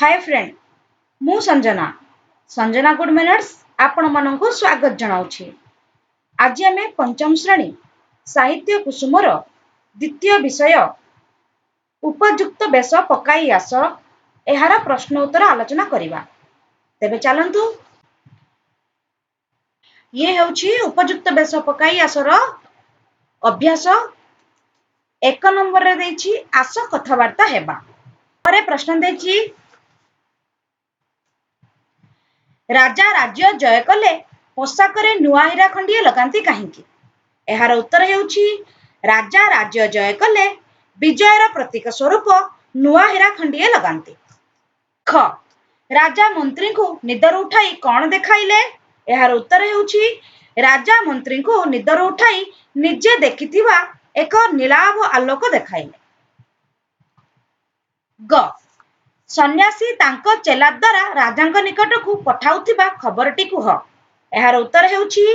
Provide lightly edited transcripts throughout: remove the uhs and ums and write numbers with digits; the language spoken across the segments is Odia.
ହାଏ ଫ୍ରେଣ୍ଡ, ମୁଁ ସଞ୍ଜନା, ସଞ୍ଜନା ଗୁଡ୍ ମ୍ୟାନର୍ସ ଆପଣମାନଙ୍କୁ ସ୍ୱାଗତ ଜଣାଉଛି। ଆଜି ଆମେ ପଞ୍ଚମ ଶ୍ରେଣୀ ସାହିତ୍ୟ କୁସୁମର ଦ୍ୱିତୀୟ ବିଷୟ ଉପଯୁକ୍ତ ବେଶ ପକାଇ ଆସ, ଏହାର ପ୍ରଶ୍ନ ଉତ୍ତର ଆଲୋଚନା କରିବା। ତେବେ ଚାଲନ୍ତୁ। ଇଏ ହେଉଛି ଉପଯୁକ୍ତ ବେଶ ପକାଇ ଆସର ଅଭ୍ୟାସ। 1 ନମ୍ବରରେ ଦେଇଛି, ଆସ କଥାବାର୍ତ୍ତା ହେବା। ପରେ ପ୍ରଶ୍ନ ଦେଇଛି, ରାଜା ରାଜ୍ୟ ଜୟ କଲେ ପୋଷାକରେ ନୂଆ ହୀରା ଖଣ୍ଡିଏ ଲଗାନ୍ତି କାହିଁକି? ଏହାର ଉତ୍ତର ହେଉଛି, ରାଜା ରାଜ୍ୟ ଜୟ କଲେ ବିଜୟର ପ୍ରତୀକ ସ୍ୱରୂପ ନୂଆ ହୀରା ଖଣ୍ଡିଏ ଲଗାନ୍ତି। ଖ, ରାଜା ମନ୍ତ୍ରୀଙ୍କୁ ନିଦରୁ ଉଠାଇ କଣ ଦେଖାଇଲେ? ଏହାର ଉତ୍ତର ହେଉଛି, ରାଜା ମନ୍ତ୍ରୀଙ୍କୁ ନିଦରୁ ଉଠାଇ ନିଜେ ଦେଖିଥିବା ଏକ ନୀଳାଭ ଆଲୋକ ଦେଖାଇଲେ। ଗ, ସନ୍ନ୍ୟାସୀ ତାଙ୍କ ଚେଲା ଦ୍ୱାରା ରାଜାଙ୍କ ନିକଟକୁ ପଠାଉଥିବା ଖବରଟି କୁହ। ଏହାର ଉତ୍ତର ହେଉଛି,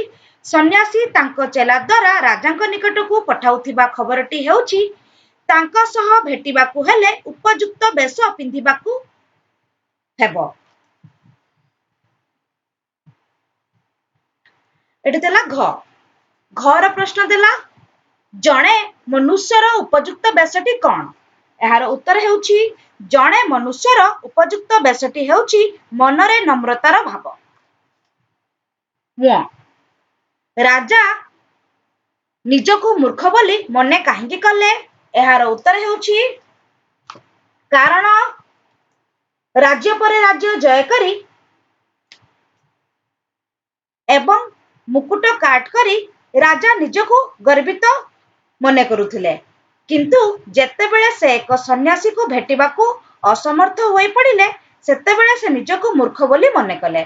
ସନ୍ନ୍ୟାସୀ ତାଙ୍କ ଚେଲା ଦ୍ୱାରା ରାଜାଙ୍କ ନିକଟକୁ ପଠାଉଥିବା ଖବରଟି ହେଉଛି, ତାଙ୍କ ସହ ଭେଟିବାକୁ ହେଲେ ଉପଯୁକ୍ତ ବେଶ ପିନ୍ଧିବାକୁ ହେବ। ଏଠି ଦେଲା ଘ, ଘର ପ୍ରଶ୍ନ ଦେଲା, ଜଣେ ମନୁଷ୍ୟର ଉପଯୁକ୍ତ ବେଶଟି କଣ? ଏହାର ଉତ୍ତର ହେଉଛି, ଜଣେ ମନୁଷ୍ୟର ଉପଯୁକ୍ତ ବେଶଟି ହେଉଛି ମନରେ ନମ୍ରତାର ଭାବ। ରାଜା ନିଜକୁ ମୂର୍ଖ ବୋଲି ମନେ କାହିଁକି କଲେ? ଏହାର ଉତ୍ତର ହେଉଛି, କାରଣ ରାଜ୍ୟ ପରେ ରାଜ୍ୟ ଜୟ କରି ଏବଂ ମୁକୁଟ କାଟ କରି ରାଜା ନିଜକୁ ଗର୍ବିତ ମନେ କରୁଥିଲେ, କିନ୍ତୁ ଯେତେବେଳେ ସେ ଏକ ସନ୍ନ୍ୟାସୀକୁ ଭେଟିବାକୁ ଅସମର୍ଥ ହୋଇପଡ଼ିଲେ, ସେତେବେଳେ ସେ ନିଜକୁ ମୂର୍ଖ ବୋଲି ମନେ କଲେ।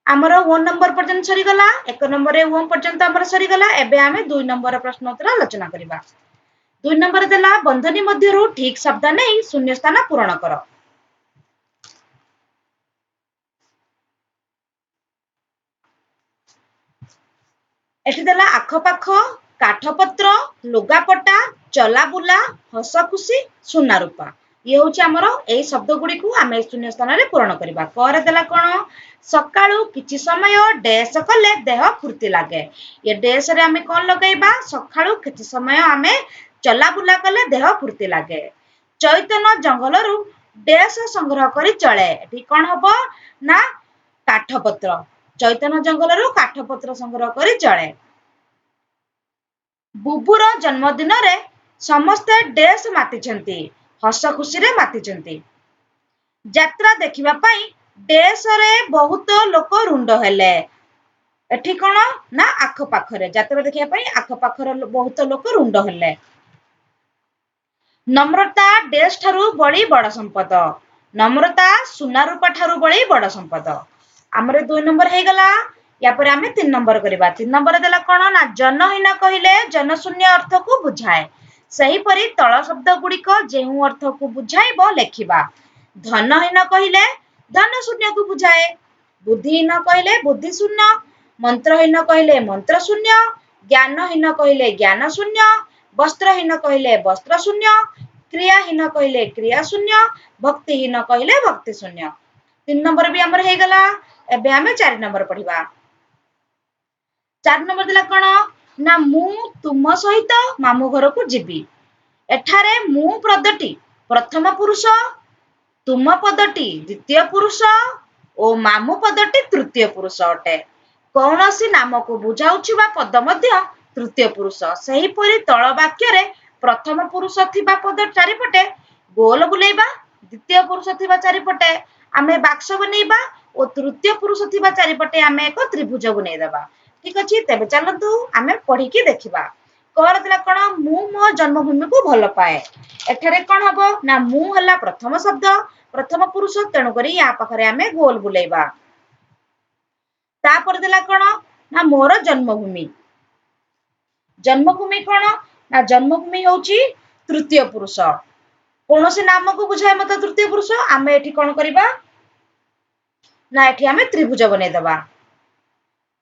ଆମର 1 ନମ୍ବର ପର୍ଯ୍ୟନ୍ତ ସରିଗଲା। 1 ନମ୍ବରରେ 1 ପର୍ଯ୍ୟନ୍ତ ଆମର ସରିଗଲା। ଏବେ ଆମେ 2 ନମ୍ବର ପ୍ରଶ୍ନ ଉତ୍ତର ଆଲୋଚନା କରିବା। 2 ନମ୍ବର ଦେଲା, ବନ୍ଧନୀ ମଧ୍ୟରୁ ଠିକ ଶବ୍ଦ ନେଇ ଶୂନ୍ୟସ୍ଥାନ ପୂରଣ କର। ଏଠି ଦେଲା ଆଖପାଖ, କାଠପତ୍ର, ଲୁଗାପଟା, ଚଲାବୁଲା, ହସ ଖୁସି, ସୁନା ରୂପା। ଇଏ ହଉଛି ଆମର ଏଇ ଶବ୍ଦ ଗୁଡ଼ିକୁ ଆମେ ଶୂନ୍ୟ ସ୍ଥାନରେ ପୂରଣ କରିବା। କରେ ଦେଲା କଣ? ସକାଳୁ କିଛି ସମୟ ଡେସ କଲେ ଦେହ ଫୁର୍ତ୍ତି ଲାଗେ। ଏ ଡେସରେ ଆମେ କଣ ଲଗେଇବା? ସକାଳୁ କିଛି ସମୟ ଆମେ ଚଲାବୁଲା କଲେ ଦେହ ଫୁର୍ତ୍ତି ଲାଗେ। ଚୈତନ୍ୟ ଜଙ୍ଗଲରୁ ଡେସ ସଂଗ୍ରହ କରି ଚଳେ। ଏଠି କଣ ହବ ନା କାଠପତ୍ର। ଚୈତନ୍ୟ ଜଙ୍ଗଲରୁ କାଠପତ୍ର ସଂଗ୍ରହ କରି ଚଳେ। ବୁବୁର ଜନ୍ମଦିନରେ ସମସ୍ତେ ଡେସ୍ ମାତିଛନ୍ତି, ହସ ଖୁସିରେ ମାତିଛନ୍ତି। ଯାତ୍ରା ଦେଖିବା ପାଇଁ ଡେସରେ ବହୁତ ଲୋକ ରୁଣ୍ଡ ହେଲେ। ଏଠି କଣ ନା ଆଖପାଖରେ। ଯାତ୍ରା ଦେଖିବା ପାଇଁ ଆଖପାଖର ବହୁତ ଲୋକ ରୁଣ୍ଡ ହେଲେ। ନମ୍ରତା ଡେସ୍ ଠାରୁ ବଳି ବଡ ସମ୍ପଦ। ନମ୍ରତା ସୁନା ରୂପା ଠାରୁ ବଳି ବଡ ସମ୍ପଦ। ଆମର 2 ନମ୍ବର ହେଇଗଲା। ୟା ପରେ ଆମେ 3 ନମ୍ବର କରିବା। 3 ନମ୍ବର ଦେଲା କଣ ନା ଜନହୀନ କହିଲେ ଜନଶୂନ୍ୟ ଅର୍ଥକୁ ବୁଝାଏ। ସେହିପରି ତଳ ଶବ୍ଦ ଗୁଡ଼ିକ ଯେଉଁ ଅର୍ଥକୁ ବୁଝାଇବ ଲେଖିବା। ଧନହୀନ କହିଲେ ଧନ ଶୂନ୍ୟକୁ ବୁଝାଏ, ବୁଦ୍ଧିହୀନ କହିଲେ ବୁଦ୍ଧି ଶୂନ୍ୟ, ମନ୍ତ୍ରହୀନ କହିଲେ ମନ୍ତ୍ର ଶୂନ୍ୟ, ଜ୍ଞାନହୀନ କହିଲେ ଜ୍ଞାନ ଶୂନ୍ୟ, ବସ୍ତ୍ରହୀନ କହିଲେ ବସ୍ତ୍ର ଶୂନ୍ୟ, କ୍ରିୟାହୀନ କହିଲେ କ୍ରିୟା ଶୂନ୍ୟ, ଭକ୍ତିହୀନ କହିଲେ ଭକ୍ତି ଶୂନ୍ୟ। 3 ନମ୍ବର ବି ଆମର ହେଇଗଲା। ଏବେ ଆମେ 4 ନମ୍ବର ପଢିବା। 4 ନମ୍ବର ଦେଲା କଣ ନା ମୁଁ ତୁମ ସହିତ ମାମୁଁ ଘରକୁ ଯିବି। ଏଠାରେ ମୁଁ ପଦଟି ପ୍ରଥମ ପୁରୁଷ, ତୁମ ପଦଟି ଦ୍ୱିତୀୟ ପୁରୁଷ ଓ ମାମୁଁ ପଦଟି ତୃତୀୟ ପୁରୁଷ ଅଟେ। କୌଣସି ନାମକୁ ବୁଝାଉଥିବା ପଦ ମଧ୍ୟ ତୃତୀୟ ପୁରୁଷ। ସେହିପରି ତଳ ବାକ୍ୟରେ ପ୍ରଥମ ପୁରୁଷ ଥିବା ପଦ ଚାରିପଟେ ଗୋଲ ବୁଲେଇବା, ଦ୍ୱିତୀୟ ପୁରୁଷ ଥିବା ଚାରିପଟେ ଆମେ ବାକ୍ସ ବନେଇବା ଓ ତୃତୀୟ ପୁରୁଷ ଥିବା ଚାରିପଟେ ଆମେ ଏକ ତ୍ରିଭୁଜ ବନେଇଦେବା। ଠିକ ଅଛି, ତେବେ ଚାଲନ୍ତୁ ଆମେ ପଢିକି ଦେଖିବା। କର ଥିଲା କଣ? ମୁଁ ମୋ ଜନ୍ମଭୂମିକୁ ଭଲ ପାଏ। ଏଠାରେ କଣ ହବ ନା ମୁଁ ହେଲା ପ୍ରଥମ ଶବ୍ଦ, ପ୍ରଥମ ପୁରୁଷ, ତେଣୁକରି ୟା ପାଖରେ ଆମେ ଗୋଲ ବୁଲେଇବା। ତାପରେ ଦେଲା କଣ ନା ମୋର ଜନ୍ମଭୂମି। ଜନ୍ମଭୂମି କଣ ନା ଜନ୍ମଭୂମି ହଉଛି ତୃତୀୟ ପୁରୁଷ। କୌଣସି ନାମକୁ ବୁଝାଏ ମତ ତୃତୀୟ ପୁରୁଷ। ଆମେ ଏଠି କଣ କରିବା ନା ଏଠି ଆମେ ତ୍ରିଭୁଜ ବନେଇଦବା।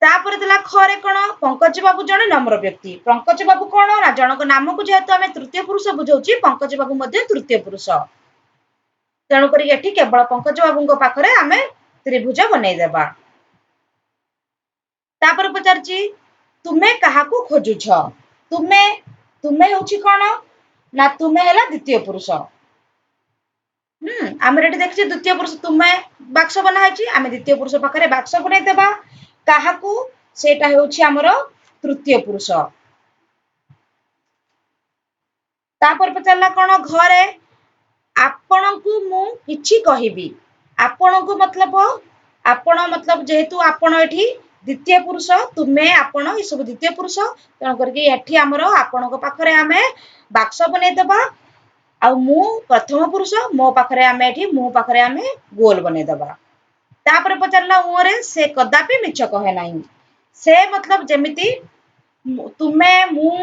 ତାପରେ ଦେଲା ଖରେ କଣ? ପଙ୍କଜ ବାବୁ ଜଣେ ନମ୍ର ବ୍ୟକ୍ତି। ପଙ୍କଜ ବାବୁ କଣ ନା ଜଣଙ୍କ ନାମକୁ ଯେହେତୁ ଆମେ ତୃତୀୟ ପୁରୁଷ ବୁଝାଉଛି, ପଙ୍କଜ ବାବୁ ମଧ୍ୟ ତୃତୀୟ ପୁରୁଷ। ତେଣୁକରି ଏଠି କେବଳ ପଙ୍କଜ ବାବୁଙ୍କ ପାଖରେ ଆମେ ତ୍ରିଭୁଜ ବନେଇଦେବା। ତାପରେ ପଚାରିଛି ତୁମେ କାହାକୁ ଖୋଜୁଛ? ତୁମେ, ତୁମେ ହେଉଛି କଣ ନା ତୁମେ ହେଲା ଦ୍ୱିତୀୟ ପୁରୁଷ। ଆମର ଏଠି ଦେଖିଛେ ଦ୍ୱିତୀୟ ପୁରୁଷ ତୁମେ ବାକ୍ସ ବନା ହେଇଛି, ଆମେ ଦ୍ୱିତୀୟ ପୁରୁଷ ପାଖରେ ବାକ୍ସ ବନେଇଦେବା। କାହାକୁ, ସେଇଟା ହେଉଛି ଆମର ତୃତୀୟ ପୁରୁଷ। ତାପରେ ପଚାରିଲା କଣ, ଘରେ ଆପଣଙ୍କୁ ମୁଁ କିଛି କହିବି। ଆପଣଙ୍କୁ ମତଲବ ଆପଣ, ମତଲବ ଯେହେତୁ ଆପଣ ଏଠି ଦ୍ୱିତୀୟ ପୁରୁଷ, ତୁମେ ଆପଣ ଏସବୁ ଦ୍ୱିତୀୟ ପୁରୁଷ, ତେଣୁ କରିକି ଏଠି ଆମର ଆପଣଙ୍କ ପାଖରେ ଆମେ ବାକ୍ସ ବନେଇଦେବା। ଆଉ ମୁଁ ପ୍ରଥମ ପୁରୁଷ, ମୋ ପାଖରେ ଆମେ ଏଠି ମୋ ପାଖରେ ଆମେ ଗୋଲ ବନେଇଦେବା। ତାପରେ ପଚାରିଲା ଉଁରେ ସେ କଦାପି ମିଛ କହେ ନାହିଁ। ସେ ମତଲବ ଯେମିତି ତୁମେ ମୁଁ,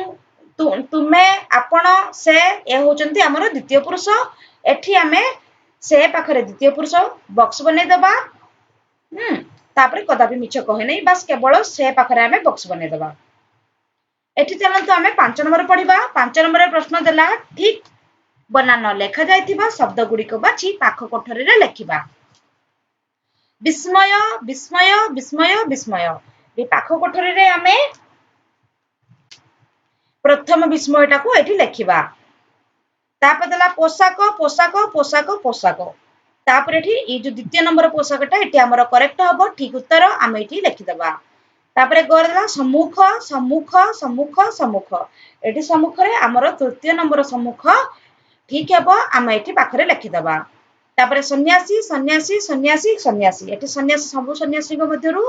ତୁମେ ଆପଣ ସେ, ଏ ହଉଛନ୍ତି ଆମର ଦ୍ୱିତୀୟ ପୁରୁଷ। ଏଠି ଆମେ ସେ ପାଖରେ ଦ୍ୱିତୀୟ ପୁରୁଷ ବକ୍ସ ବନେଇଦେବା। ତାପରେ କଦାପି ମିଛ କହେ ନାହିଁ, ବାସ୍ କେବଳ ସେ ପାଖରେ ଆମେ ବକ୍ସ ବନେଇଦେବା। ଏଠି ଚାଲନ୍ତୁ ଆମେ 5 ନମ୍ବର ପଢିବା। 5 ନମ୍ବର ପ୍ରଶ୍ନ ଦେଲା ଠିକ ବନାନ ଲେଖାଯାଇଥିବା ଶବ୍ଦ ଗୁଡ଼ିକ ବାଛି ପାଖ କୋଠରୀରେ ଲେଖିବା। ବିସ୍ମୟ, ବିସ୍ମୟ, ବିସ୍ମୟ, ବିସ୍ମୟ। ଏ ପାଖ କୋଠରୀରେ ଆମେ ପ୍ରଥମ ବିସ୍ମୟଟାକୁ ଏଠି ଲେଖିବା। ତାପରେ ଦେଲା ପୋଷାକ, ପୋଷାକ, ପୋଷାକ, ପୋଷାକ। ତାପରେ ଏଠି ଏଇ ଯୋଉ ଦ୍ୱିତୀୟ ନମ୍ବର ପୋଷାକଟା ଏଠି ଆମର କରେକ୍ଟ ହବ, ଠିକ ଉତ୍ତର ଆମେ ଏଠି ଲେଖିଦବା। ତାପରେ ଗରେ ଦେଲା ସମ୍ମୁଖ, ସମ୍ମୁଖ, ସମ୍ମୁଖ, ସମ୍ମୁଖ। ଏଠି ସମ୍ମୁଖରେ ଆମର ତୃତୀୟ ନମ୍ବର ସମ୍ମୁଖ ଠିକ ହେବ, ଆମେ ଏଠି ପାଖରେ ଲେଖିଦବା। ତାପରେ ସନ୍ନ୍ୟାସୀ, ସନ୍ନ୍ୟାସୀ, ସନ୍ନ୍ୟାସୀ, ସନ୍ନ୍ୟାସୀ। ଏଠି ସନ୍ନ୍ୟାସୀ, ସବୁ ସନ୍ନ୍ୟାସୀଙ୍କ ମଧ୍ୟରୁ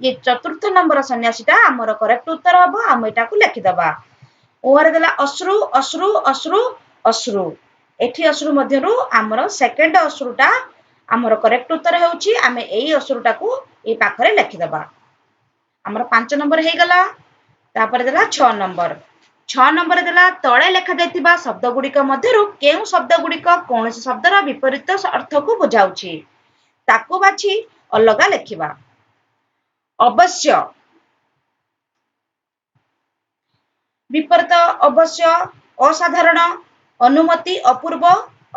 ଇଏ ଚତୁର୍ଥ ନମ୍ବର ସନ୍ନ୍ୟାସୀଟା ଆମର କରେକ୍ଟ ଉତ୍ତର ହବ, ଆମେ ଏଟାକୁ ଲେଖିଦବା। ଓରେ ଦେଲା ଅଶ୍ରୁ, ଅଶ୍ରୁ, ଅଶ୍ରୁ, ଅଶ୍ରୁ। ଏଠି ଅଶ୍ରୁ ମଧ୍ୟରୁ ଆମର ସେକେଣ୍ଡ ଅଶ୍ରୁଟା ଆମର କରେକ୍ଟ ଉତ୍ତର ହେଉଛି, ଆମେ ଏଇ ଅଶ୍ରୁଟାକୁ ଏଇ ପାଖରେ ଲେଖିଦବା। ଆମର 5 ନମ୍ବର ହେଇଗଲା। ତାପରେ ଦେଲା 6 ନମ୍ବର। 6 ନମ୍ବର ଦେଲା ତଳେ ଲେଖାଯାଇଥିବା ଶବ୍ଦ ଗୁଡ଼ିକ ମଧ୍ୟରୁ କେଉଁ ଶବ୍ଦ ଗୁଡ଼ିକ କୌଣସି ଶବ୍ଦର ବିପରୀତ ଅର୍ଥକୁ ବୁଝାଉଛି, ତାକୁ ବାଛି ଅଲଗା ଲେଖିବା। ଅବଶ୍ୟ, ବିପରୀତ ଅବଶ୍ୟ, ଅସାଧାରଣ, ଅନୁମତି, ଅପୂର୍ବ,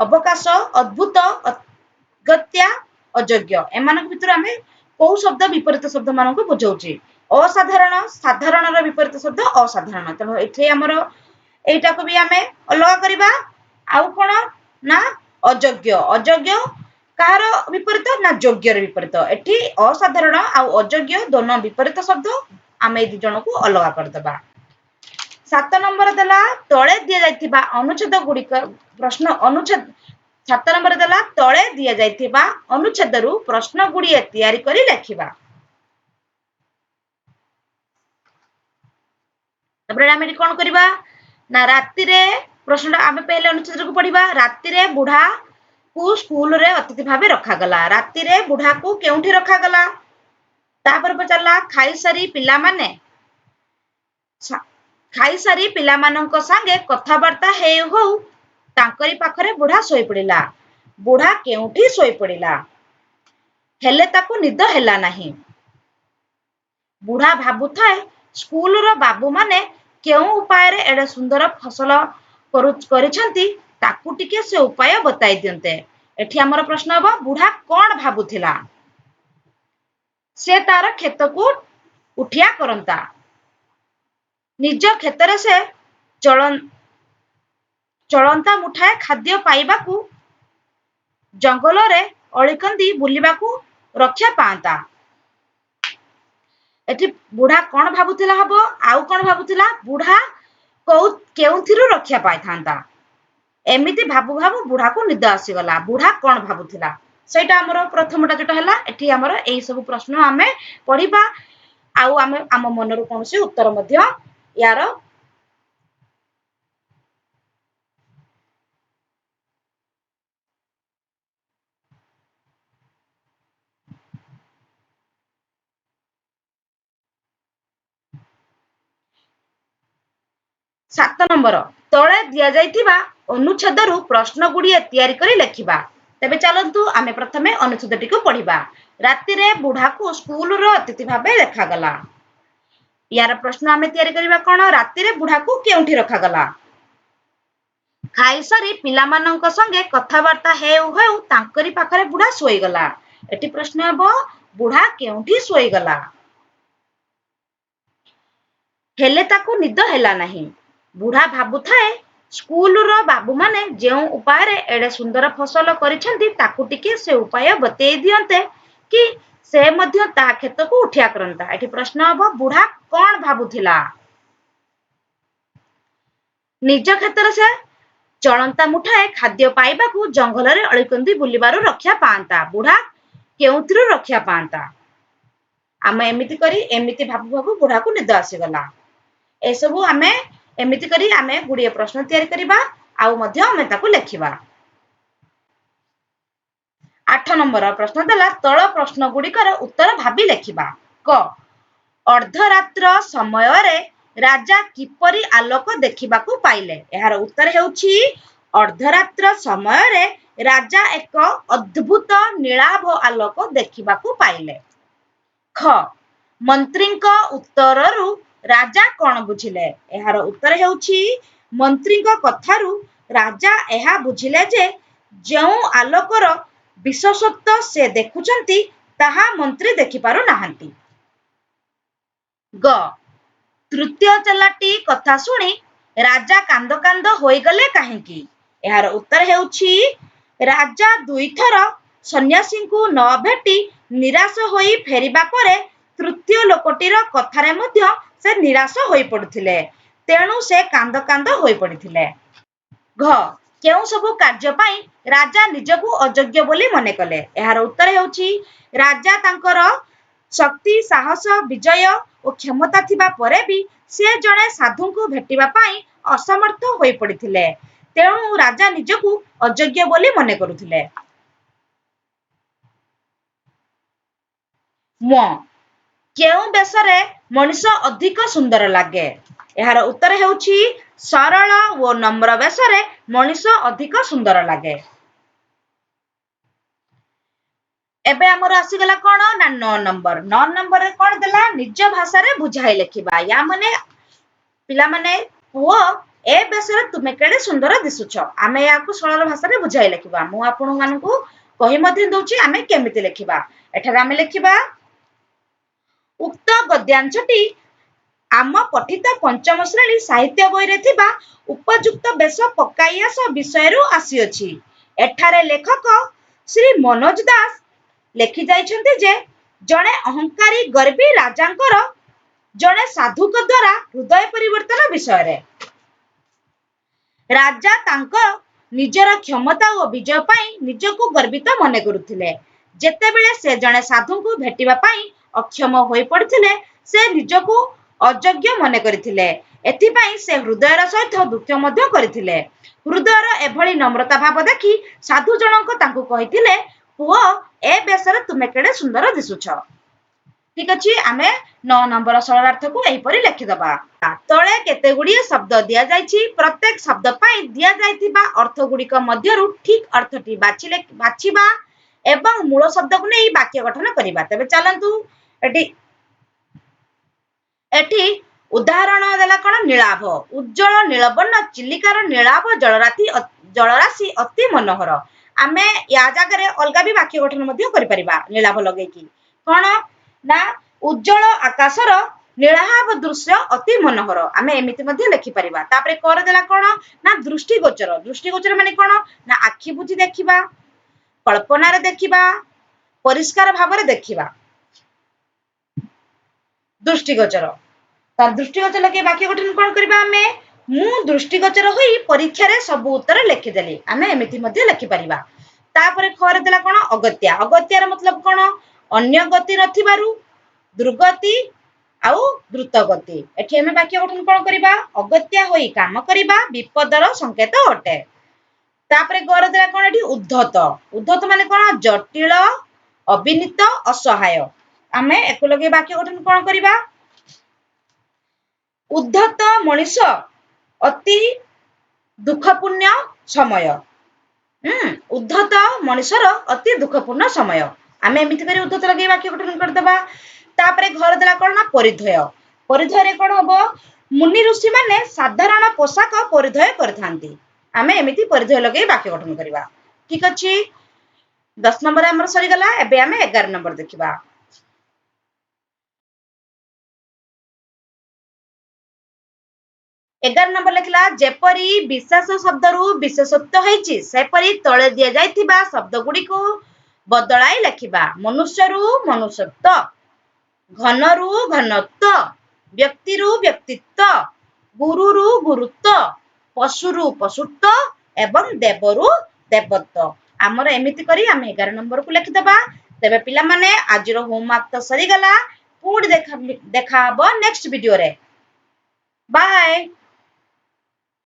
ଅବକାଶ, ଅଦ୍ଭୁତ, ଅଗତ୍ୟା, ଅଯୋଗ୍ୟ। ଏମାନଙ୍କ ଭିତରୁ ଆମେ କୋଉ ଶବ୍ଦ ବିପରୀତ ଶବ୍ଦ ମାନଙ୍କୁ ବୁଝାଉଛି? ଅସାଧାରଣ, ସାଧାରଣର ବିପରୀତ ଶବ୍ଦ ଅସାଧାରଣ। ତେଣୁ ଏଠି ଆମର ଏଇଟାକୁ ବି ଆମେ ଅଲଗା କରିବା। ଆଉ କଣ ନା ଅଯୋଗ୍ୟ, ଅଯୋଗ୍ୟ କାହାର ବିପରୀତ ନା ଯୋଗ୍ୟର ବିପରୀତ। ଏଠି ଅସାଧାରଣ ଆଉ ଅଯୋଗ୍ୟ ଦୋନ ବିପରୀତ ଶବ୍ଦ, ଆମେ ଏଇ ଦି ଜଣକୁ ଅଲଗା କରିଦବା। 7 ନମ୍ବର ଦେଲା ତଳେ ଦିଆଯାଇଥିବା ଅନୁଚ୍ଛେଦ ଗୁଡ଼ିକ ପ୍ରଶ୍ନ ଅନୁଚ୍ଛେଦ। 7 ନମ୍ବର ଦେଲା ତଳେ ଦିଆଯାଇଥିବା ଅନୁଚ୍ଛେଦରୁ ପ୍ରଶ୍ନ ଗୁଡ଼ିଏ ତିଆରି କରି ଲେଖିବା। ତାପରେ ଆମେ ଏଠି କଣ କରିବା ନା ରାତିରେ ପ୍ରଶ୍ନଟା ଆମେ ପହିଲେ ଅନୁଚ୍ଛେଦକୁ ପଢିବା। ରାତିରେ ବୁଢାକୁ ସ୍କୁଲରେ ଅତିଥି ଭାବେ ରଖାଗଲା। ରାତିରେ ବୁଢାକୁ କେଉଁଠି ରଖାଗଲା? ତାପରେ ପଚାରିଲା ଖାଇସାରି ପିଲାମାନଙ୍କ ସାଙ୍ଗେ କଥାବାର୍ତ୍ତା ହେଉ ହଉ ତାଙ୍କରି ପାଖରେ ବୁଢା ଶୋଇପଡ଼ିଲା। ବୁଢା କେଉଁଠି ଶୋଇପଡ଼ିଲା? ହେଲେ ତାକୁ ନିଦ ହେଲା ନାହିଁ। ବୁଢା ଭାବୁଥାଏ ସ୍କୁଲର ବାବୁମାନେ କେଉଁ ଉପାୟରେ ଏଡ଼େ ସୁନ୍ଦର ଫସଲ କରିଛନ୍ତି, ତାକୁ ଟିକେ ସେ ଉପାୟ ବତାଇ ଦିଅନ୍ତେ। ଏଠି ଆମର ପ୍ରଶ୍ନ ହବ ବୁଢା କଣ ଭାବୁଥିଲା? ସେ ତାର କ୍ଷେତକୁ ଉଠିଆ କରନ୍ତା। ନିଜ କ୍ଷେତରେ ସେ ଚଳନ୍ତା ମୁଠାଏ ଖାଦ୍ୟ ପାଇବାକୁ ଜଙ୍ଗଲରେ ଅଳିକନ୍ଦି ବୁଲିବାକୁ ରକ୍ଷା ପାଆନ୍ତା। ଏଠି ବୁଢା କଣ ଭାବୁଥିଲା ହବ? ଆଉ କଣ ଭାବୁଥିଲା? ବୁଢା କେଉଁଥିରୁ ରକ୍ଷା ପାଇଥାନ୍ତା? ଏମିତି ଭାବୁ ଭାବୁ ବୁଢାକୁ ନିଦ ଆସିଗଲା। ବୁଢା କଣ ଭାବୁଥିଲା? ସେଇଟା ଆମର ପ୍ରଥମଟା ଯୋଉଟା ହେଲା। ଏଠି ଆମର ଏଇ ସବୁ ପ୍ରଶ୍ନ ଆମେ ପଢିବା ଆଉ ଆମେ ଆମ ମନରୁ କୌଣସି ଉତ୍ତର ମଧ୍ୟ ୟାର 7 ନମ୍ବର ତଳେ ଦିଆଯାଇଥିବା ଅନୁଚ୍ଛେଦରୁ ପ୍ରଶ୍ନ ଗୁଡ଼ିଏ ତିଆରି କରି ଲେଖିବା। ତେବେ ଚାଲନ୍ତୁ ଆମେ ପ୍ରଥମେ ଅନୁଚ୍ଛେଦଟିକୁ ପଢିବା। ରାତିରେ ବୁଢାକୁ ସ୍କୁଲର ଅତିଥି ଭାବେ ଦେଖାଗଲା। ୟାର ପ୍ରଶ୍ନ ଆମେ ତିଆରି କରିବା କଣ? ରାତିରେ ବୁଢାକୁ କେଉଁଠି ରଖାଗଲା? ଖାଇସାରି ପିଲାମାନଙ୍କ ସଙ୍ଗେ କଥାବାର୍ତ୍ତା ହେଉ ହେଉ ତାଙ୍କରି ପାଖରେ ବୁଢା ଶୋଇଗଲା। ଏଠି ପ୍ରଶ୍ନ ହେବ, ବୁଢା କେଉଁଠି ଶୋଇଗଲା? ହେଲେ ତାକୁ ନିଦ ହେଲା ନାହିଁ। ବୁଢା ଭାବୁଥାଏ, ସ୍କୁଲର ବାବୁମାନେ ଯେଉଁ ଉପାୟରେ ଏଡ଼େ ସୁନ୍ଦର ଫସଲ କରିଛନ୍ତି, ତାକୁ ଟିକେ ସେ ଉପାୟ ବତେଇ ଦିଅନ୍ତେ କି ସେ ମଧ୍ୟ ତା କ୍ଷେତକୁ ଉଠିଆ କରନ୍ତା। ଏଠି ପ୍ରଶ୍ନ ହବ, ବୁଢା କଣ ଭାବୁଥିଲା? ନିଜ କ୍ଷେତରେ ସେ ଚଳନ୍ତା ମୁଠାଏ ଖାଦ୍ୟ ପାଇବାକୁ ଜଙ୍ଗଲରେ ଅଳିକନ୍ଦି ବୁଲିବାରୁ ରକ୍ଷା ପାଆନ୍ତା। ବୁଢା କେଉଁଥିରୁ ରକ୍ଷା ପାଆନ୍ତା? ଆମେ ଏମିତି କରି ଏମିତି ଭାବୁ ଭାବୁ ବୁଢାକୁ ନିଦ ଆସିଗଲା। ଏସବୁ ଆମେ ଏମିତି କରି ଆମେ ଗୁଡ଼ିଏ ପ୍ରଶ୍ନ ତିଆରି କରିବା ଆଉ ମଧ୍ୟ ଆମେ ତାକୁ ଲେଖିବା। 8 ନମ୍ବର ପ୍ରଶ୍ନ ଦେଲା, ତଳ ପ୍ରଶ୍ନ ଗୁଡ଼ିକର ଉତ୍ତର ଭାବି ଲେଖିବା। କ, ଅର୍ଦ୍ଧରାତ୍ର ସମୟରେ ରାଜା କିପରି ଆଲୋକ ଦେଖିବାକୁ ପାଇଲେ? ଏହାର ଉତ୍ତର ହେଉଛି, ଅର୍ଦ୍ଧରାତ୍ର ସମୟରେ ରାଜା ଏକ ଅଦ୍ଭୁତ ନୀଳାଭ ଆଲୋକ ଦେଖିବାକୁ ପାଇଲେ। ଖ, ମନ୍ତ୍ରୀଙ୍କ ଉତ୍ତରରୁ ରାଜା କଣ ବୁଝିଲେ? ଏହାର ଉତ୍ତର ହେଉଛି, ମନ୍ତ୍ରୀଙ୍କ କଥାରୁ ରାଜା ଏହା ବୁଝିଲେ ଯେ ଯେଉଁ ଆଲୋକର ବିଶେଷତ୍ୱ ସେ ଦେଖୁଛନ୍ତି, ତାହା ମନ୍ତ୍ରୀ ଦେଖିପାରୁ ନାହାନ୍ତି। ଗ, ତୃତୀୟ ଚେଲାଟି କଥା ଶୁଣି ରାଜା କାନ୍ଦ କାନ୍ଦ ହୋଇଗଲେ କାହିଁକି? ଏହାର ଉତ୍ତର ହେଉଛି, ରାଜା ଦୁଇଥର ସନ୍ନ୍ୟାସୀଙ୍କୁ ନ ଭେଟି ନିରାଶ ହୋଇ ଫେରିବା ପରେ ତୃତୀୟ ଲୋକଟିର କଥାରେ ମଧ୍ୟ ସେ ନିରାଶ ହୋଇପଡୁଥିଲେ, ତେଣୁ ସେ କାନ୍ଦ କାନ୍ଦ ହୋଇପଡ଼ିଥିଲେ। ଘ, କେଉଁ ସବୁ କାର୍ଯ୍ୟ ପାଇଁ ରାଜା ନିଜକୁ ଅଯୋଗ୍ୟ ବୋଲି ମନେ କଲେ? ଏହାର ଉତ୍ତର ହେଉଛି, ରାଜା ତାଙ୍କର ଶକ୍ତି, ସାହସ, ବିଜୟ ଓ କ୍ଷମତା ଥିବା ପରେ ବି ସେ ଜଣେ ସାଧୁଙ୍କୁ ଭେଟିବା ପାଇଁ ଅସମର୍ଥ ହୋଇପଡ଼ିଥିଲେ, ତେଣୁ ରାଜା ନିଜକୁ ଅଯୋଗ୍ୟ ବୋଲି ମନେ କରୁଥିଲେ। ମ, କେଉଁ ବେଶରେ ମଣିଷ ଅଧିକ ସୁନ୍ଦର ଲାଗେ? ଏହାର ଉତ୍ତର ହେଉଛି, ସରଳ ଓ ନମ୍ର ବେଶରେ ମଣିଷ ଅଧିକ ସୁନ୍ଦର ଲାଗେ। ଏବେ ଆମର ଆସିଗଲା କଣ ନା 9 ନମ୍ବର। 9 ନମ୍ବରରେ କଣ ଦେଲା? ନିଜ ଭାଷାରେ ବୁଝାଇ ଲେଖିବା। ୟା ମାନେ ପିଲାମାନେ, ପୁଅ, ଏ ବେଶରେ ତୁମେ କେଡ଼େ ସୁନ୍ଦର ଦିଶୁଛ। ଆମେ ଏହାକୁ ସରଳ ଭାଷାରେ ବୁଝାଇ ଲେଖିବା। ମୁଁ ଆପଣମାନଙ୍କୁ କହି ମଧ୍ୟ ଦଉଛି ଆମେ କେମିତି ଲେଖିବା। ଏଠାରେ ଆମେ ଲେଖିବା, ଉକ୍ତ ଗଦ୍ୟାଂଶଟି ଆମ ପଠିତ ପଞ୍ଚମ ଶ୍ରେଣୀ ସାହିତ୍ୟ ବହିରେ ଥିବା ଉପଯୁକ୍ତ ବେଶ ପକାଇ ଆସ ବିଷୟରୁ ଆସିଅଛି। ଏଠାରେ ଲେଖକ ଶ୍ରୀ ମନୋଜ ଦାସ ଲେଖି ଯାଇଛନ୍ତି ଯେ ଜଣେ ଅହଙ୍କାରୀ ଗର୍ବୀ ରାଜାଙ୍କର ଜଣେ ସାଧୁଙ୍କ ଦ୍ୱାରା ହୃଦୟ ପରିବର୍ତ୍ତନ ବିଷୟରେ। ରାଜା ତାଙ୍କ ନିଜର କ୍ଷମତା ଓ ବିଜୟ ପାଇଁ ନିଜକୁ ଗର୍ବିତ ମନେ କରୁଥିଲେ। ଯେତେବେଳେ ସେ ଜଣେ ସାଧୁଙ୍କୁ ଭେଟିବା ପାଇଁ ଅକ୍ଷମ ହୋଇପଡ଼ିଥିଲେ, ସେ ନିଜକୁ ଅଯୋଗ୍ୟ ମନେ କରିଥିଲେ। ଏଥିପାଇଁ ସେ ହୃଦୟର ସହିତ ଦୁଃଖ ମଧ୍ୟ କରିଥିଲେ। ହୃଦୟର ଏଭଳି ନମ୍ରତା ଭାବ ଦେଖି ସାଧୁ ଜଣଙ୍କ ତାଙ୍କୁ କହିଥିଲେ, ପୁଅ, ଏ ବେଶରେ ତୁମେ କେଡ଼େ ସୁନ୍ଦର ଦିଶୁଛ। ଠିକ ଅଛି, ଆମେ 9 ନମ୍ବର ସରଳାର୍ଥକୁ ଏହିପରି ଲେଖିଦବା। ତଳେ କେତେ ଗୁଡ଼ିଏ ଶବ୍ଦ ଦିଆଯାଇଛି। ପ୍ରତ୍ୟେକ ଶବ୍ଦ ପାଇଁ ଦିଆଯାଇଥିବା ଅର୍ଥ ଗୁଡ଼ିକ ମଧ୍ୟରୁ ଠିକ ଅର୍ଥଟି ବାଛିବା ଏବଂ ମୂଳ ଶବ୍ଦକୁ ନେଇ ବାକ୍ୟ ଗଠନ କରିବା। ତେବେ ଚାଲନ୍ତୁ, ଏଠି ଉଦାହରଣ ଦେଲା କଣ? ନୀଳାଭ, ଉଜ୍ଜଳ ନୀଳବର୍ଣ୍ଣ ଚିଲିକାର ନୀଳାଭ ଜଳରାଶି ଅତି ମନୋହର। ଆମେ ୟା ଜାଗାରେ ଅଲଗା ବି ବାକ୍ୟ ଗଠନ ମଧ୍ୟ କରିପାରିବା ନୀଳାଭ ଲଗେଇକି। କଣ ନା ଉଜ୍ଜଳ ଆକାଶର ନୀଳାଭ ଦୃଶ୍ୟ ଅତି ମନୋହର, ଆମେ ଏମିତି ମଧ୍ୟ ଲେଖିପାରିବା। ତାପରେ କର ଦେଲା କଣ ନା ଦୃଷ୍ଟିଗୋଚର। ଦୃଷ୍ଟିଗୋଚର ମାନେ କଣ ନା ଆଖି ବୁଜି ଦେଖିବା, କଳ୍ପନାରେ ଦେଖିବା, ପରିଷ୍କାର ଭାବରେ ଦେଖିବା, ଦୃଷ୍ଟିଗୋଚର। ତାର ଦୃଷ୍ଟିଗୋଚର ଲଗେଇ ବାକ୍ୟ ଗଠନ କଣ କରିବା ଆମେ? ମୁଁ ଦୃଷ୍ଟିଗୋଚର ହୋଇ ପରୀକ୍ଷାରେ ସବୁ ଉତ୍ତର ଲେଖିଦେଲି, ଆମେ ଏମିତି ମଧ୍ୟ ଲେଖିପାରିବା। ତାପରେ ଖରେ ଦେଲା କଣ? ଅଗତ୍ୟା। ଅଗତ୍ୟାର ମତଲବ କଣ? ଅନ୍ୟ ଗତି ନଥିବାରୁ ଦୁର୍ଗତି ଆଉ ଦ୍ରୁତ ଗତି। ଏଠି ଆମେ ବାକ୍ୟ ଗଠନ କଣ କରିବା? ଅଗତ୍ୟା ହୋଇ କାମ କରିବା ବିପଦର ସଂକେତ ଅଟେ। ତାପରେ ଗର ଦେଲା କଣ ଏଠି? ଉଦ୍ଧତ। ଉଦ୍ଧତ ମାନେ କଣ? ଜଟିଳ, ଅବିନୀତ, ଅସହାୟ। ଆମେ ଏକୁ ଲଗେଇ ବାକ୍ୟ ଗଠନ କଣ କରିବା? ଉଦ୍ଧତ ମଣିଷ ଅତି ଦୁଃଖପୂର୍ଣ୍ଣ ସମୟ। ଉଦ୍ଧତ ମଣିଷର ଅତି ଦୁଃଖପୂର୍ଣ୍ଣ ସମୟ। ଆମେ ଏମିତି କରି ଉଦ୍ଧତ ଲଗେଇ ବାକ୍ୟ ଗଠନ କରିଦେବା। ତାପରେ ଘର ଦେଲା କଣ ନା ପରିଧେୟ। ପରିଧେୟରେ କଣ ହବ? ମୁନି ଋଷି ମାନେ ସାଧାରଣ ପୋଷାକ ପରିଧେୟ କରିଥାନ୍ତି। ଆମେ ଏମିତି ପରିଧେୟ ଲଗେଇ ବାକ୍ୟ ଗଠନ କରିବା। ଠିକ ଅଛି, 10 ନମ୍ବର ଆମର ସରିଗଲା। ଏବେ ଆମେ 11 ନମ୍ବର ଦେଖିବା। 11 ନମ୍ବର ଲେଖିଲା, ଯେପରି ବିଶେଷ ଶବ୍ଦରୁ ବିଶେଷତ୍ୱ ହେଇଛି, ସେପରି ତଳେ ଦିଆଯାଇଥିବା ଶବ୍ଦ ଗୁଡ଼ିକୁ ବଦଳାଇ ଲେଖିବା। ମନୁଷ୍ୟରୁ ମନୁଷ୍ୟତ୍ୱ, ଘନରୁ ଘନତ୍ୱ, ବ୍ୟକ୍ତିରୁ ବ୍ୟକ୍ତିତ୍ୱ, ଗୁରୁରୁ ଗୁରୁତ୍ୱ, ପଶୁରୁ ପଶୁତ୍ୱ ଏବଂ ଦେବରୁ ଦେବତ୍ୱ। ଆମର ଏମିତି କରି ଆମେ 11 ନମ୍ବରକୁ ଲେଖିଦେବା। ତେବେ ପିଲାମାନେ, ଆଜିର ହୋମୱାର୍କ ତ ସରିଗଲା। ପୁଣି ଦେଖା ହବ ନେକ୍ସଟ ଭିଡିଓରେ। ବାଏ।